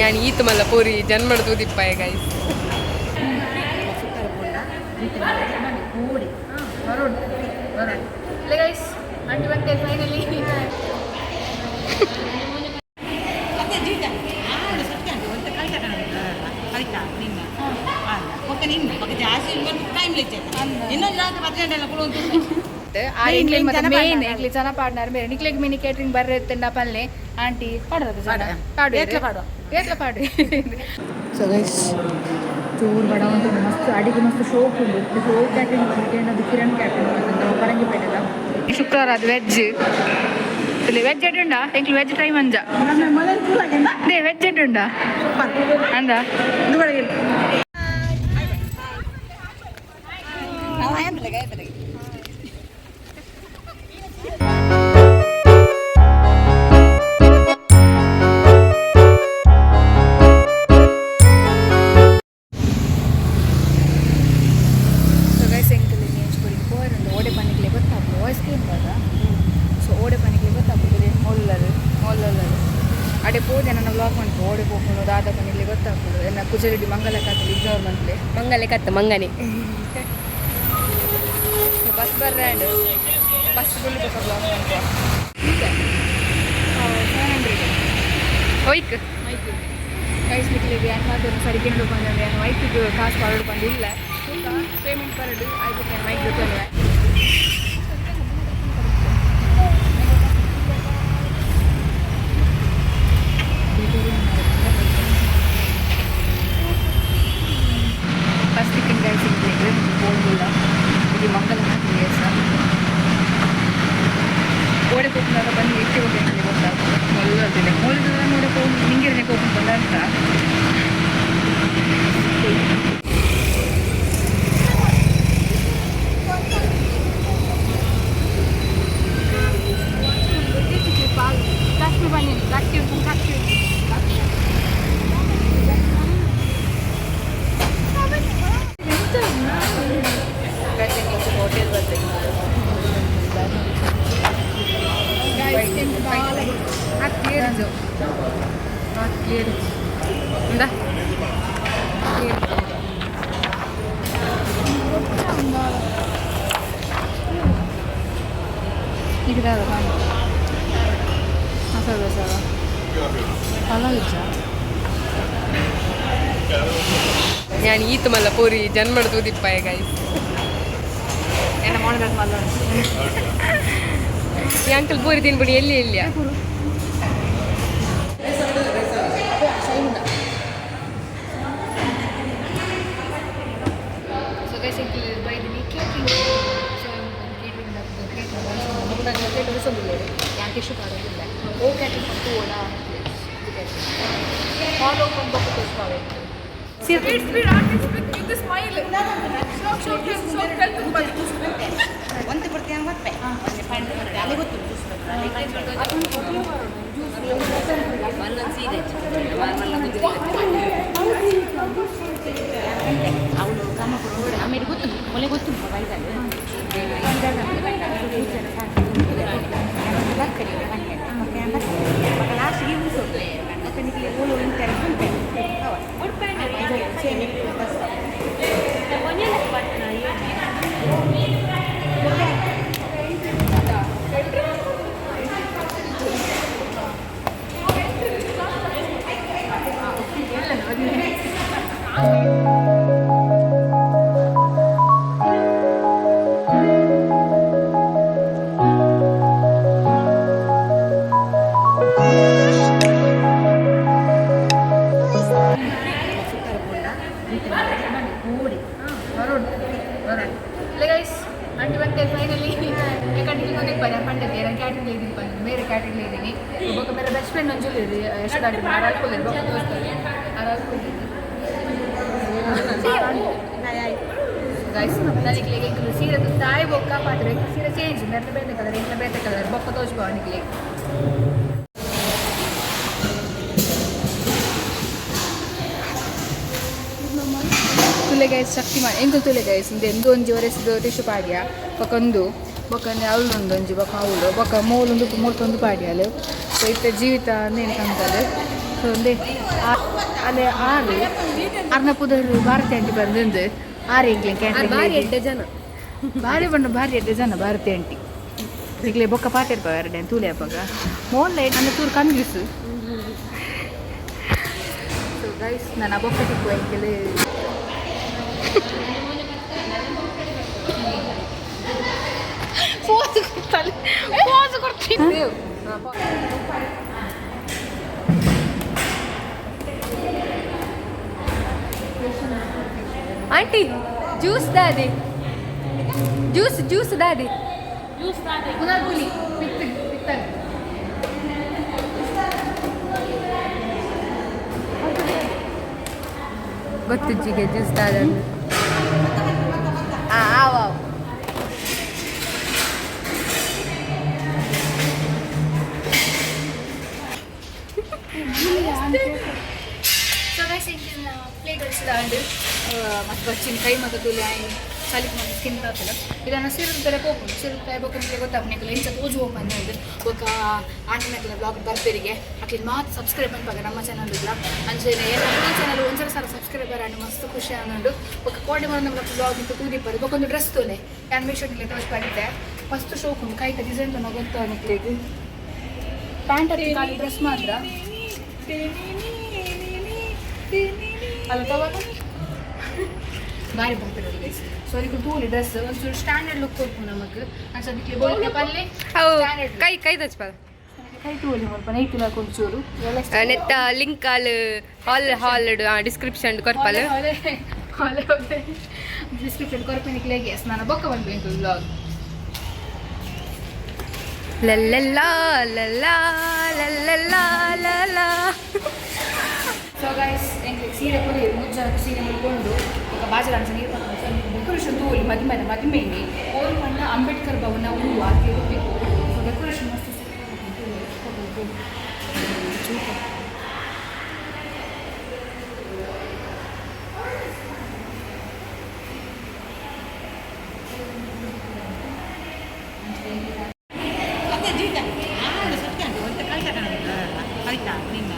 ಯಾನ್ ಈತ್ ಮಲ್ಲ ಪೂರಿ ಜನ್ಮಡ್ ತೂದಿಪ್ಪಾಯ ಗೈಸ್. ಗೈಸ್, ಆಂಟಿ ಬಂತೆ ಫೈನಲಿ. ಮೇನ್ ಎಂಕ್ಲೆ ಜನ ಪಾಡ್ನಾರ್ ಮೇರೆ ನಿಕ್ಲೆಗ್ ಮಿನಿ ಕೇಟರಿಂಗ್ ಬರ್ರೆ ಇತ್ತಂಡ ಪಲ್ಲೆ ಆಂಟಿ ಪಾಡೋದು ಜನ ಪಾಡು ಏತ್ಲ ಪಾಡುವ. ಏತ್ಲ ಪಾಡು. ಸೊ ಗೈಸ್, ಚೂರು ಬಡ ಉಂಟು, ಮಸ್ತ್ ಅಡಿಗೆ ಮಸ್ತ್ ಶೋಕ್ ಉಂಡು. ಶೋ ಕ್ಯಾಟ್ರಿಂಗ್ ಅದು ಕಿರಣ್ ಕ್ಯಾಟ್ರಿಂಗ್ ಪರಂಗಿಪೇಟೆದ. ಶುಕ್ರವಾರ ಅದು ವೆಜ್. ಇಲ್ಲಿ ವೆಜ್ ಎಡ್ ಉಂಡಾ? ಎಂಕ್ಲು ವೆಜ್ ಟ್ರೈ ಮಂಜ they. Veg ಎಡ್ ಉಂಡಾ ಅಂದ? ಸೊ ಗೈಸ್, ಎಂಕಲ್ ನೇಂಚ್ಕೊಡಿ ಪೋಯರುಂಡು. ಓಡೆ ಪನ್ನಿಕ್ಲೆ ಗೊತ್ತಾಗ್ಲು ವಾಯ್ಸ್ ಕ್ರೀಮ್ ಬಾದ. ಸೊ ಓಡೆ ಪನ್ನಿಕ್ಲೆ ಗೊತ್ತಾಗ್ತದೆ. ಮೊಲ್ಲರು ಮೊಲ್ಲರು ಅಡೆ ಪೋದೆ. ನನ್ನ ವ್ಲಾಗ್ ಮನ್ಪು. ಓಡೆ ಪೋಪುಂಡು, ದಾದ ಪನ್ನಿಕ್ಲೆ ಗೊತ್ತಾಗ್ತದೆ. ಎನ್ನ ಕುಜಲಡಿ ಮಂಗಲ ಕಾತಲ್ಲಿ ಇಗ್ನೋರ್ ಮನ್ಪಲೆ. ಮಂಗಲೆ ಕತ್ತ ಮಂಗನೆ. ಸೊ ಬಸ್ ಬರ್ರಾಂಡ್. ಬಸ್ ಫುಲ್ ಬೊಕ ವ್ಲಾಗ್ ಮನ್ಪುವ. 700 ಒಯ್ಕ್ ಗೈಸ್, ನಿಕ್ಲೆಗ್ ಯಾನ್ ಮಾತ್ರ ಸರಿಗೆ ಬಂದಂದ್ರೆ ಯಾನ್ ಮೈಕ್ಗೆ ಕಾಸು ಪಾಡೋಡು ಬಂದಿಲ್ಲ. ಪೇಮೆಂಟ್ ಬರಡು ಆಯ್ತು, ಮೈಕ್ ಗೊತ್ತಲ್ವ. ಫಸ್ಟ್ ಗೈಸ್, ಇಂಕ್ಲೆಗ್ ಪೋಂದುಲ್ಲ. ಇದು ಮಂಗಲ ಹಾಕಿ ಓಡೆ ಪೋಪುನಾಗ ಬಂದು ಇಕ್ಕೆ ಹೋಗಿ ಎಂಕ್ಲೆಗ್ ಗೊತ್ತಾಗ್ತದೆ. ಮೊಲ್ಲದಿಲ್ಲ ಮೊಲ್ಲದ ನೋಡೆ ಪೋಪು ನಿಂಗಿರನೆ ಪೋಪು ಬಂದ ಅಂತ. ಹೋಟೆಲ್ ಬರ್ತದೆ. ಕ್ಲಿಯರ್ ಕ್ಲಿಯರ್ ಇಂದ. ಈಗ ಮಸಾಲೆ ದೋಸೆ ಪಲಾವ್ ಇಜ್ಜಾ? ಯಾನ್ ಈತ್ ಮಲ್ಲ ಪೂರಿ ಜನ್ಮಡ್ ತೂದಿಪ್ಪಾಯ ಗೈಸ್. ಎನ್ನ ಮೋಣದಾಗ ಮಲ್ಲ. ಈ ಅಂಕಲ್ ಪೂರಿ ತಿನ್ಬಿಡಿ ಎಲ್ಲಿ ಎಲ್ಲಿಯ. ಸೊ ಗೈಸ್, ಎಂಕಲ್ ಬೈದಿನಿ ಕೇಟ್ರಿಂಗ್. ಸೊ ಕೇಟ್ರಿಂಗ್ ಕೇಟ್ರಿಂಗ್ ಯಾನ್ ಟಿಶ್ಯೂ ಪಾಡೋದಿಲ್ಲ. ಓ ಕ್ಯಾಟ್ರಿಂಗ್ ಪಂತು ಓಡಾ ಹಾಲ್ ಓಪನ್ ಬೊಕ್ಕ ತೋರಿಸ್ಪಾವೆ. Speed speed artist with smile. ಶೋಕ್ ಶೋಕ್ ಶೋಕ್. ಒಂದು ಬರ್ತೀಯ ಮತ್ತೆ ಅಲ್ಲಿ ಗೊತ್ತು. ಅವಳು ಕಮ್ಮ ಆಮೇಲೆ ಗೊತ್ತು, ಮೊಲೆ ಗೊತ್ತು. ಬೈದಾಳೆ ಲಾಸ್ಟ್ಗೆ ಉಂಟು ಓಲು ಗೈಸ್, ಆಂಟಿ ಬಂತೆ ಫೈನಲಿ. ಯಾಕಂದ್ರೆ ಗೊತ್ತಿಪ್ಪ ಪಂಡತಿ ನಾನು ಕ್ಯಾಟ್ರಿಂಗ್ ಇದ್ದೀನಿ ಬಂದು ಮೇರೆ ಕ್ಯಾಟ್ರಿಂಗ್ ಇದ್ದೀನಿ. ಬೊಕ್ಕ ಮೇರೆ ಬೆಸ್ಟ್ ಫ್ರೆಂಡ್ ಒಂಜುಲಿ ಯಶೋದ ಆಂಟಿ ಆರ್ ಅಲ್ಕೊಲ್ಲೇರು. ಬೊಕ್ಕ ತೋರಿಸ್ತಾರೆ ಆರ್ ಅಲ್ಕೊಲ್ಲೇರು. ಗೈಸ್, ನನಗೆ ಎಂಕುಲು ಸೀರೆ ತಾಯಿ ಬೊಕ್ಕ ಪಾತ್ರ ಸೀರೆ ಚೇಂಜ್. ಮೆರ್ನ ಬೇತೆ ಕಲರ್, ಎಂಕ್ಲ ಬೇತೆ ಕಲರ್. ಬೊಕ್ಕ ತೋಜ್ಬೋ ನಿಕ್ಲೆ. ತುಲೆ ಗೈಸ್, ಶಕ್ತಿಮಾನ್ ಎಂಕುಲು ತುಲೆ ಗೈಸ್. ಇಂದು ಎಂದು ಒಂಜಿ ಒರೆಸ್ದು ಟಿಶ್ಯೂ ಪಾಡ್ಯ. ಬೊಕ ಒಂದು ಬೊಕ ಅವಳು ಒಂಜಿ ಬೊಕ ಅವಳು ಬೊಕ ಮೂಲೊಂದು ಮೂರ್ತೊಂದು ಪಾಡ್ಯಾಲು. ಸೊ ಇತ್ತೆ ಜೀವಿತ ಅಂದೇನು ಕಂತದು. ಸೊ ಸೊ ಒಂದೇ ಅಲ್ಲೇ ಆರು ಅರ್ನ ಪುದರ್ ಭಾರತಿ ಆಂಟಿ ಬಂದಂದು ಆರು ಎಂಕ್ಲೆ ಬಾರಿ ಎಡ್ಡೆ ಜನ. ಬಾರಿ ಬಣ್ಣ ಬಾರಿ ಎಡ್ಡೆ ಜನ ಭಾರತಿ ಆಂಟಿ. ಈಗಲೇ ಬೊಕ್ಕ ಪಾತೆರ್ಪ ಎರಡೆ ತೂಲೆ ಹಬ್ಬಗ ಮೋಲ್ ನನ್ನ ತೂರು ಕನ್ಫ್ಯೂಸ್. ಸೊ ಗೈಸ್, ನಾನು ಬೊಕ್ಕ ತಿಕ್ಕುವ ಎಂಕೆಲೆ. ಪೋಸ್ ಕೊಡ್ತಾಳೆ, ಪೋಸ್ ಕೊಡ್ತೀನಿ. ಆಂಟಿ, ಜ್ಯೂಸ್ ದಾದಿ, ಜ್ಯೂಸ್ ಜ್ಯೂಸ್ ದಾದಿ. ಪುನರ್ಪುಲಿ ಪಿತ್ತ ಪಿತ್ತ. ಗೊತ್ತುಜ್ಜಿಗೆ ಜ್ಯೂಸ್ ದಾದ. ಆವ್ ಆವ್. ಸೊ ಗೈಸ್, ಎಂಕಿನ ಪ್ಲೇಟ್ ಉಂಡು ಮತ್ತು ಬಚ್ಚಿನ ಕೈ ಮತ್ತು ತುಲಿ ಆಯ್ನ್ ಚಲಿಕ್ ಮತ್ತು ಸ್ಕಿನ್ ತಾತಲ್ಲ. ಇದನ್ನು ಸಿರುತ್ತಾರೆ ಪೋಪುಂಡು ಸಿರುತ್ತಾರೆ ಬೊಕ್ಕ ನಿಮಗೆ ಗೊತ್ತಾಪು ಎಂಚ ತೋಜು ಹೋಪಂದು ಉಂಡು. ಬೊಕ್ಕ ಆಂಟಿನಕ್ಲೆ ಬ್ಲಾಗ್ ಬರ್ಪೇರಿಗೆ ಅಕ್ಲಿ ಮಾತು ಸಬ್ಸ್ಕ್ರೈಬ್ ಅನ್ಪಾಗ ನಮ್ಮ ಚಾನಲ್ ಇಲ್ಲ. ಅಂಚನೆ ಈ ಚಾನಲ್ ಒಂದ್ಸಲ ಸಲ ಸಬ್ಸ್ಕ್ರೈಬರ್ ಆಂಡ್ ಮಸ್ತ್ ಖುಷಿ ಆನುಂಡು. ಬೊಕ್ಕ ಕೋಡೆ ಮರ ನಮ್ಮ ಬ್ಲಾಗ್ ಇತ್ತು ತೂದಿಪ್ಪದು. ಬೊಕ್ಕ ಒಂದು ಡ್ರೆಸ್ ತೋಲೆ ಯಾನ್ ಮೀಶೋನಲ್ಲಿ ತೋಜ್ ಪಡಿತೆ. ಮಸ್ತ್ ಶೋಕ್ ಉಂಡು. ಕೈತ ಡಿಸೈನ್ ತನ ಗೊತ್ತ ನಿಕ್ಲೆಗ್? ಪ್ಯಾಂಟ್ ಖಾಲಿ, ಡ್ರೆಸ್ ಮಾತ್ರ ಅಲ್ಲ ತಗೋಣ. ಬಾರಿ ಬರ್ತಿರೋದು ಗೈಸ್. ಸೊ ಈಗ ತೂಲಿ ಡ್ರೆಸ್ ಒಂಚೂರು ಸ್ಟ್ಯಾಂಡರ್ಡ್ ಲುಕ್ ಕೊಡ್ಪು ನಮಕ್. ಅಂಚ ದಿಕ್ಲೆ ಬೋಲ್ಕೆ ಪಲ್ಲೆ. ಅವು ಸ್ಟ್ಯಾಂಡರ್ಡ್. ಕೈ ಕೈ ದಚ್ಪದ. ಕೈ ತೂಲಿ ಸ್ವಲ್ಪ ನೈತಿಲ್ಲ ಒಂಚೂರು. ನೆತ್ತ ಲಿಂಕ್ ಆಲ್ ಹಾಲ್ ಹಾಲ್ ಡಿಸ್ಕ್ರಿಪ್ಷನ್ ಕೊರ್ಪಲ್. ಡಿಸ್ಕ್ರಿಪ್ಷನ್ ಕೊರ್ಪಿನಿಕ್ಲೆಗೆ. ಎಸ್, ನಾನು ಬೊಕ್ಕ ಬಂದ್ಬೇಕು ವ್ಲಾಗ್. ಲಲ್ಲಲ್ಲ ಲಲ್ಲ ಲಲ್ಲಲ್ಲ ಲಲ್ಲ. ಸೊ ಗೈಸ್, ಎಂಕ್ಲೆಗ್ ಸೀರೆ ಕೊಡಿ ಮುಜ್ಜ ಸೀರೆ ಮುಡ್ಕೊಂಡು ಬೊಕ್ಕ ಬಾಜರ ಅಂಚ ನೀರು. ಡೆಕೋರೇಷನ್ ತೂಲಿ ಮದಿಮೆ ಮದಿಮೆಗೆ ಓಲ್ ಪಂಡ ಅಂಬೇಡ್ಕರ್ ಭವನ ಹೂವು ಹಾಕಿರಬೇಕು. ಸೊ ಡೆಕೋರೇಷನ್ ಮಸ್ತ್. ಚೂಪ. ಅದೇ ಜೀತ ಆಳು ಸತ್ಯ ಉಂಟು. ಒಂತೆ ಕಳ್ತ ಕವಿತಾ ನಿನ್ನ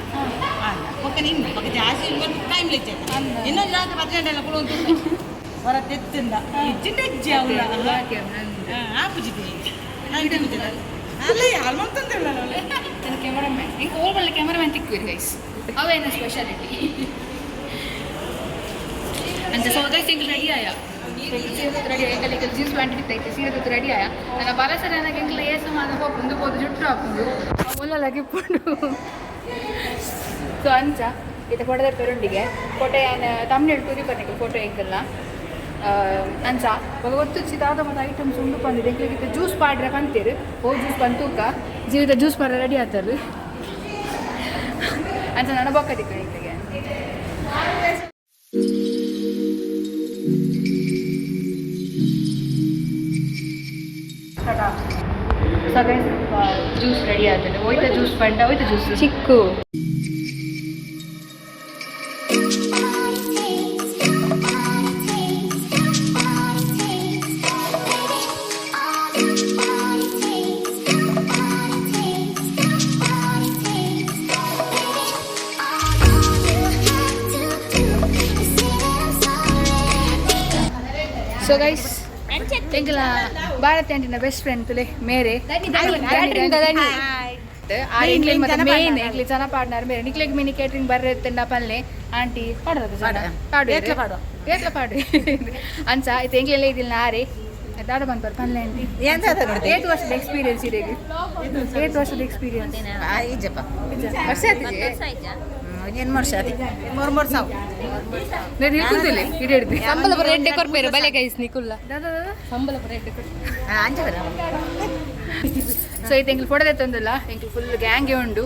ಅಲ್ಲ ಪಕ್ಕ ನಿನ್ನ ಪಕ್ಕ ಜಾಸ್ತಿ ಬಂದು ಟೈಮ್ ಲೆಚ್ಚ. ಇನ್ನೊಂದು ರಾತ್ರಿ 10 ಗಂಟೆ ಎಲ್ಲ ಕುಳು ಹೊರ ತೆತ್ತಿಂದ ಇಜ್ಜಿಂದ ಇಜ್ಜಿ ಅವಳ ಆಪುಜಿದೆ ಅಲ್ಲ ಯಾರು ಅಂತಂದಿಲ್ಲ. ನನ್ನ ಕ್ಯಾಮರಾಮ್ಯಾನ್ ಹಿಂಗೆ ಓಲ್ ಕ್ಯಾಮರಾಮ್ಯಾನ್ ತಿಕ್ಕುವಿರಿ ಗೈಸ್, ಅವೇನ ಸ್ಪೆಷಾಲಿಟಿ ಅಂಚ. ಸೊ ಗೈಸ್, ಎಂಕ್ ರೆಡಿ ಆಯ, ರೆಡಿ ಎಂಕಲ್ ಜೀನ್ಸ್ ಪ್ಯಾಂಟ್ ಬಿತ್ತೈತೆ, ಸೀರೆ ತುತ್ತು ರೆಡಿ ಆಯ. ನನ್ನ ಬಲಸರ ನನಗೆ ಎಂಕಲ್ ಏಸು ಮಾನ ಪೋಪುಂದು ಪೋದು ಜುಟ್ಟು ಹಾಪುಂಡು ಒಲ್ಲಲಾಗಿ ಪುಂಡು. ಸೊ ಅಂಚ ಇತ್ತ ಫೋಟೋದ ಪೆರುಂಡಿಗೆ ಫೋಟೋ ಏನು ತಮ್ನೇಳು ತೂರಿ ಪನ್ನಿಕಲ್ ಫೋಟೋ ಎಂಕಲ್ನ ಅಂಚ. ಬೊಕ ಗೊತ್ತುಚ್ಚಿ ದಾದ ಮತ್ತು ಐಟಮ್ಸ್ ಉಂಡು ಪಂದಿದೆ. ಎಂಕ್ಲೆಗ್ ಜ್ಯೂಸ್ ಪಾಡ್ರೆ ಪಂತೀರು. ಓ ಜ್ಯೂಸ್ ಬಂತೂಕ ಜೀವಿತ ಜ್ಯೂಸ್ ಪಾಡ್ರೆ ರೆಡಿ ಆತಾರು. ಅಂಚ ನನ್ನ ಬೊಕ್ಕ ದಿಕ್ಕ ಎಂಕ್ಲೆಗೆ. ಸೊ ಗೈಸ್, ಜ್ಯೂಸ್ ರೆಡಿ ಆಗ್ತದೆ. ಹೋಯ್ತ ಜ್ಯೂಸ್ ಪಂಡ, ಹೋಯ್ತ ಜ್ಯೂಸ್. ಚಿಕ್ಕು. ಸೊ ಗೈಸ್, ಎಂಕಲ ಭಾರತಿ ಆಂಟಿನ ಬೆಸ್ಟ್ ಫ್ರೆಂಡ್ ತುಲೆ ಮೇರೆ. ಕ್ಯಾಟ್ರಿಂಗ್ ದನಿ. ಆ ಎಂಕ್ಲೆಗ್ ಮತ್ತೆ ಮೇನ್ ಎಂಕ್ಲೆ ಜನ ಪಾಡ್ನಾರ್ ಮೇರೆ. ನಿಕ್ಲೆಗ್ ಮಿನಿ ಕೇಟ್ರಿಂಗ್ ಬರ್ರೆ ತೆಂಡ ಪಲ್ಲೆ ಆಂಟಿ. ಪಾಡೋದು ಜನ ಪಾಡು, ಏತ್ಲ ಪಾಡುವ. ಏತ್ಲ ಪಾಡು. ಅಂಚ ಇತ್ತೆ ಎಂಕ್ಲೆಲ್ಲ ಇದಿಲ್ಲ ಆರೆ ದಾಡ ಬಂದ್ಪರ್ ಪಲ್ಲೆ ಆಂಟಿ. ಏತ್ ವರ್ಷದ ಎಕ್ಸ್ಪೀರಿಯನ್ಸ್ ಇದೆ? ಏತ್ ವರ್ಷದ ಎಕ್ಸ್ಪೀರಿಯನ್ಸ್? ಈಜಪ್ಪ. ವರ್ಷ ಆತಿದೆ. ಏನು ವರ್ಷ ಅದೇ ಮೂರು ಮೂರು ಸಾವು. ನಾನು ಹಿಡ್ಕೊಂತಿಲ್ಲ ಹಿಡಿ ಹಿಡ್ದು. ಸಂಬಳ ಪುರ ಎಡ್ಡೆ ಕೊರ್ಪೇರು ಬಲೆ ಗೈಸ್ ನಿಕುಲ್ಲ. ದಾದಾ ದಾದಾ. ಸಂಬಳ ಪುರ ಎಡ್ಡೆ ಕೊರ್ಪೇರು. ಅಂಚೆ. ಸೊ ಇದು ಎಂಕ್ಲು ಫೋಟೋ ತಂದಿಲ್ಲ, ಎಂಕ್ಲು ಫುಲ್ ಗ್ಯಾಂಗೇ ಉಂಡು.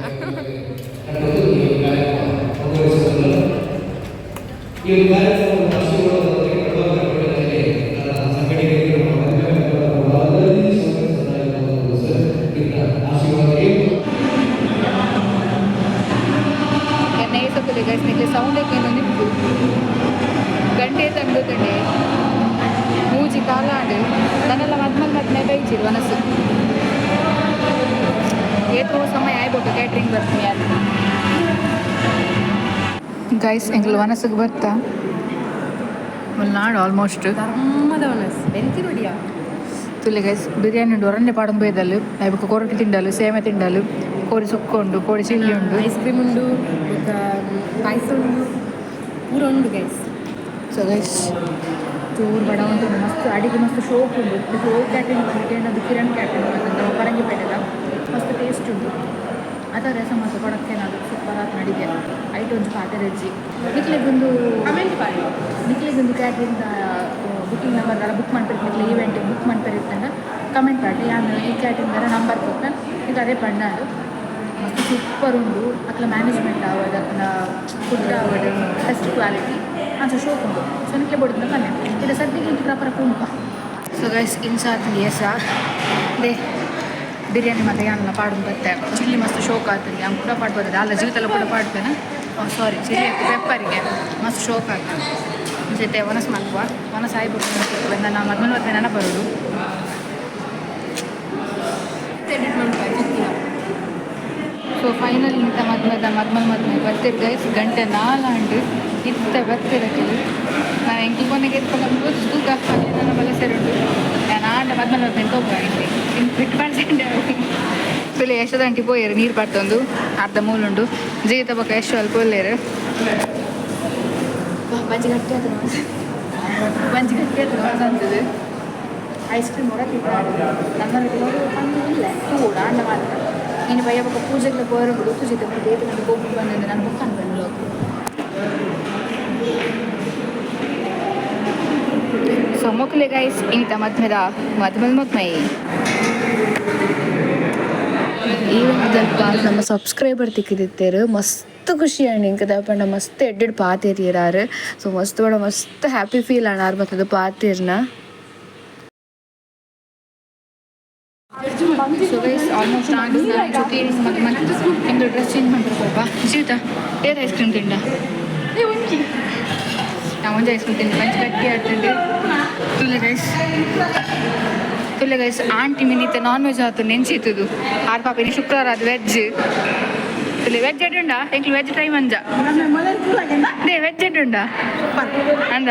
ಎನ್ನ ಗೈಸ್ ನಿಕ್ಲೆ ಸೌಂಡ್ ಏನು ನಿಂತು ಗಂಟೆ ತಂಗುತ್ತಂಡೆ ಮೂಜಿ ಕಾಲಾಂಡು ನನ್ನೆಲ್ಲ ಮದ್ಮಲ್ ಮದ್ಮೆ ಬೈಚಿರು ಮನಸ್ಸು ಏತೋ ಸಮಯ ಆಯ್ಬೋದು ಕ್ಯಾಟ್ರಿಂಗ್ ಬರ್ತೀನಿ ಅಲ್ಲಿ. ಗೈಸ್, ಎಂಗ್ಲು ವನಸ್ಸಿಗೆ ಬರ್ತಾ ಮಲ್ನಾಡು ಆಲ್ಮೋಸ್ಟ್. ಧರ್ಮದ ಮನಸ್ಸು ಬೆಂತಿ ನೋಡಿಯಾ. ತುಲೆ ಗೈಸ್, ಬಿರಿಯಾನಿ ಉಂಡು, ಒರನ್ನೆ ಪಾಡೊಂದು ಬೈದಲ್ಲು ಐಬೊಕ ಕೊರಟಿ ತಿಂಡಲು, ಸೇಮೆ ತಿಂಡಲು, ಕೋರಿ ಸುಕ್ಕ ಉಂಡು, ಕೋರಿ ಚಿಲ್ಲಿ ಉಂಡು. ಐಸ್ ಕ್ರೀಮ್ ಉಂಡು, ಬೊಕ್ಕ ಪಾಯಸ ಉಂಡು, ಪೂರ ಉಂಡು ಗೈಸ್. ಸೊ ಗೈಸ್, ಚೂರು ಬಡ ಉಂಟು, ಮಸ್ತ್ ಅಡಿಗೆ ಮಸ್ತ್ ಶೋಕ್ ಉಂಟು. ಶೋಕ್ ಕ್ಯಾಟ್ರಿಂಗ್ ಬಂದಿಗೆ ಅದು ಕಿರಣ್ ಕ್ಯಾಟ್ರಿಂಗ್ ಅಂತ ಪರಂಗಿಪೇಟೆದ, ಮಸ್ತ್ ಟೇಸ್ಟ್ ಉಂಟು. ಅದ ರಸ ಮಸ್ತ್ ಕೊಡಕ್ಕೇನಾದ್ರು ಸೂಪರ್ ಆತ್ ಅಡಿಗೆ. ಐಟ್ ಒಂಜಿ ಪಾತೆರಜ್ಜಿ ನಿಕ್ಲೆಗೊಂದು ಕಮೆಂಟ್ ಪಾಡಿ. ನಿಕ್ಲೆಗೊಂದು ಕ್ಯಾಟ್ರಿಂಗ್ ಬುಕ್ಕಿಂಗ್ ನಂಬರ್ ಬುಕ್ ಮಾಡ್ಬೇಕು. ನಿಕ್ಲೆ ಈವೆಂಟ್ ಬುಕ್ ಮಾಡ್ಪೇರಿತ್ತಂಡ ಕಮೆಂಟ್ ಮಾಡಿ. ಯಾನ್ ಈ ಕ್ಯಾಟ್ರಿಂಗ್ ನಂಬರ್ ಕೊಟ್ಟು ಈಗ ಅದೇ ಪಣ್ಣಾಡು. ಮಸ್ತ್ ಸೂಪರ್ ಉಂಡು. ಅಕ್ಲ ಮ್ಯಾನೇಜ್ಮೆಂಟ್ ಆವಡ್, ಅಕ್ಲ ಫುಡ್ ಆವಡ್, ಬೆಸ್ಟ್ ಕ್ವಾಲಿಟಿ ಅಂಚ ಶೋಕ್ ಉಂಡು. ಸೊ ನಿಕ್ಲೆ ಬೋಡಿದ್ನ ಪನ್ನೆ ಇದು ಸದ್ಯಕ್ಕೆ ಇಂಚ ಪ್ರಾಪರ್ ಉಂಡು. ಸೊ ಗೈಸ್, ಇನ್ಸಾತ್ ಏಸ they biryani ಮತ್ತೆ ಯಾನಲ್ಲ ಪಾಡೊಂದು ಬತ್ತೆ. ಚಿಲ್ಲಿ ಮಸ್ತ್ ಶೋಕ್ ಆಗ್ತದೆ. ಅವ್ನು ಕೂಡ ಪಾಡ್ಬೋದು ಅಲ್ಲ, ಜೀವಿತಲ್ಲ ಕೂಡ ಪಾಡ್ಬೇನ. ಸಾರಿ, ಚಿಲ್ಲಿ ಪೆಪ್ಪರಿಗೆ ಮಸ್ತ್ ಶೋಕ್ ಆಗ್ತದೆ. ಜೊತೆ ಒನಸ್ ಮಲ್ಪುವ ಒನಸ್ ಆಯ್ಬಿಟ್ಟು ನನ್ನ ಮದ್ಮೇಲೆ ಮದ್ವೆ ನೆನಪು ಬರೋದು. ಎಡಿಟ್ ಮಾಡ್ತಾ. ಸೊ ಫೈನಲ್ ಇಂತ ಮದ್ಮೆದ ಮದ್ಮಲ್ ಮದ್ಮೆ ಬರ್ತಿರ್ ಗೈಸ್. ಗಂಟೆ ನಾಲಾಂಡು, ಇತ್ತ ಬರ್ತಿರಕ್ಕಿಲ್ಲ. ನಾನು ಎಂಕಲ್ ಕೊನೆಗೆ ಎತ್ಕೊಂಡು ತೂಕ ನನ್ನ ಬಲ ಸೇರುಂಟು. ನಾನು ಆಂಡ ಮದ್ಮಲ್ ಮದ್ಮೆ ತೋಪ ಇಲ್ಲಿ ಇನ್ನು ಬಿಟ್ಟು ಪರ್ಸೆಂಟ್ ತುಲೆ. ಯಶೋದಂಟಿ ಪೋಯರು ನೀರು ಪಡ್ತೊಂದು ಅರ್ಧ ಮೂಲುಂಡು. ಜೀವಿತ ಬೊಕ್ಕ ಯಶು ಅಲ್ಲಿ ಪೊಲ್ಲೇರು. ಬಂಜಿ ಗಟ್ಟಿ ಆತನ, ಬಂಜಿ ಗಟ್ಟಿ ಆತನ ಅಂತದೆ. ಐಸ್ ಕ್ರೀಮ್ ಕೂಡ ತಿಂತಾರೆ. ನನ್ನ ಇಲ್ಲ ತೂಡ ಅಂಡ ಮಾತ್ರ. ಇನ್ನು ಬಯ್ಯ ಬೊಕ್ಕ ಪೂಜೆಗೆ ಪೋರ ಬಿಡು ಜೊತೆ ಬೇತೆ ಗಂಟೆ ಹೋಗ್ಬಿಟ್ಟು ಬಂದಂದೆ ನಾನು ಬೊಕ್ಕ ಅನ್ಕೊಂಡು. ಸೊ ಮೊಕ್ಲೆ ಗೈಸ್, ಇಂತ ಮದ್ಮೆದ ಮದ್ಮಲ್ ಮದ್ಮೈ. ಈವೆಂಟ್ದಲ್ಪ ನಮ್ಮ ಸಬ್ಸ್ಕ್ರೈಬರ್ ತಿಕ್ಕಿದಿತ್ತೇರು. ಮಸ್ತ್ ಖುಷಿ ಆಂಡ್ ಇಂಕ ದಾಪಂಡ ಮಸ್ತ್ ಎಡ್ಡೆಡ್ ಪಾತೆರಿಯರಾರು. ಸೊ ಮಸ್ತ್ ಬಡ ಮಸ್ತ್ ಹ್ಯಾಪಿ ಫೀಲ್ ಆಂಡ್ ಆರ್ ಬತ್ತದ ಪಾತೆರ್ನ. ಸೊ ಗೈಸ್, ಆಲ್ಮೋಸ್ಟ್ ಆಂಡ್ ಕ್ಲೀನಿಂಗ್ ಮತ್ತೆ ಮತ್ತೆ ಎಂಗ್ಲು ಡ್ರೆಸ್ ಚೇಂಜ್ ಮಾಡ್ತಾರೆ. ಜೀವಿತ, ಏತ್ ಐಸ್ ಕ್ರೀಮ್ ತಿಂಡ? ನಾ ಒಂಜಿ ಐಸ್ ಕ್ರೀಮ್ ತಿಂಡಿ, ಮಂಚಿ ಗಟ್ಟಿ ಆಗ್ತದೆ. ತುಲೆ ಗೈಸ್, ತುಲೆ ಗೈಸ್, ಆಂಟಿ ಮಿನಿತ ನಾನ್ ವೆಜ್ ಆತು ನೆಂಚಿತ್ತದು. ಆರ್ ಪಾಪ ಇನಿ ಶುಕ್ರವಾರ ಅದು ವೆಜ್. ತುಲೆ, ವೆಜ್ ಎಡ್ಡುಂಡಾ? ಎಂಕ್ಲು ವೆಜ್ ಟ್ರೈ ಮಂಜ they. Veg ಎಡ್ಡುಂಡಾ ಅಂದ?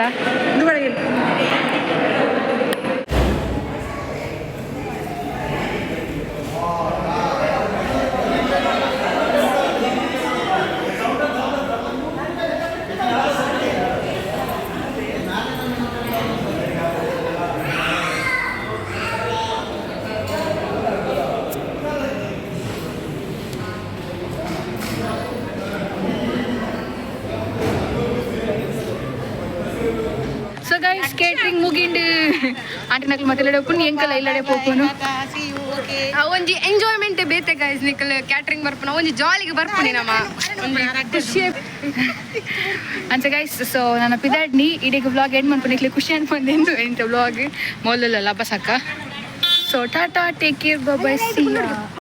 ಸೊ ಗೈಸ್, ಕೇಟ್ರಿಂಗ್ ಮುಗಿಂಡು. ಆಂಟಿ ನಕ್ಲು ಮತ್ತೆ ಇಲ್ಲಡೆ ಎಂಕಲ ಇಲ್ಲಡೆ ಪೋಪುನು. ಒಂಜಿ ಎಂಜಾಯ್ಮೆಂಟ್ ಬೇತೆ ಗೈಸ್. ನಿಕಲ್ ಕ್ಯಾಟ್ರಿಂಗ್ ಬರ್ಪುನ ಒಂಜಿ ಜಾಲಿಗೆ ಬರ್ಪುನಿ ನಮ್ಮ ಒಂಜಿ ಖುಷಿ. ಅಂಚ ಗೈಸ್, ಸೊ ನನ್ನ ಪಿದಾಡ್ನಿ ಇಡೀ ವ್ಲಾಗ್ ಎಂಡ್ ಮನ್ಪುನ. ಖುಷಿ ಅನ್ಪಂದೆಂದು ಎಂತ ವ್ಲಾಗ್ ಮೊದಲೆಲ್ಲ ಲಬಸಕ್ಕ. So tata, take care, bye, see.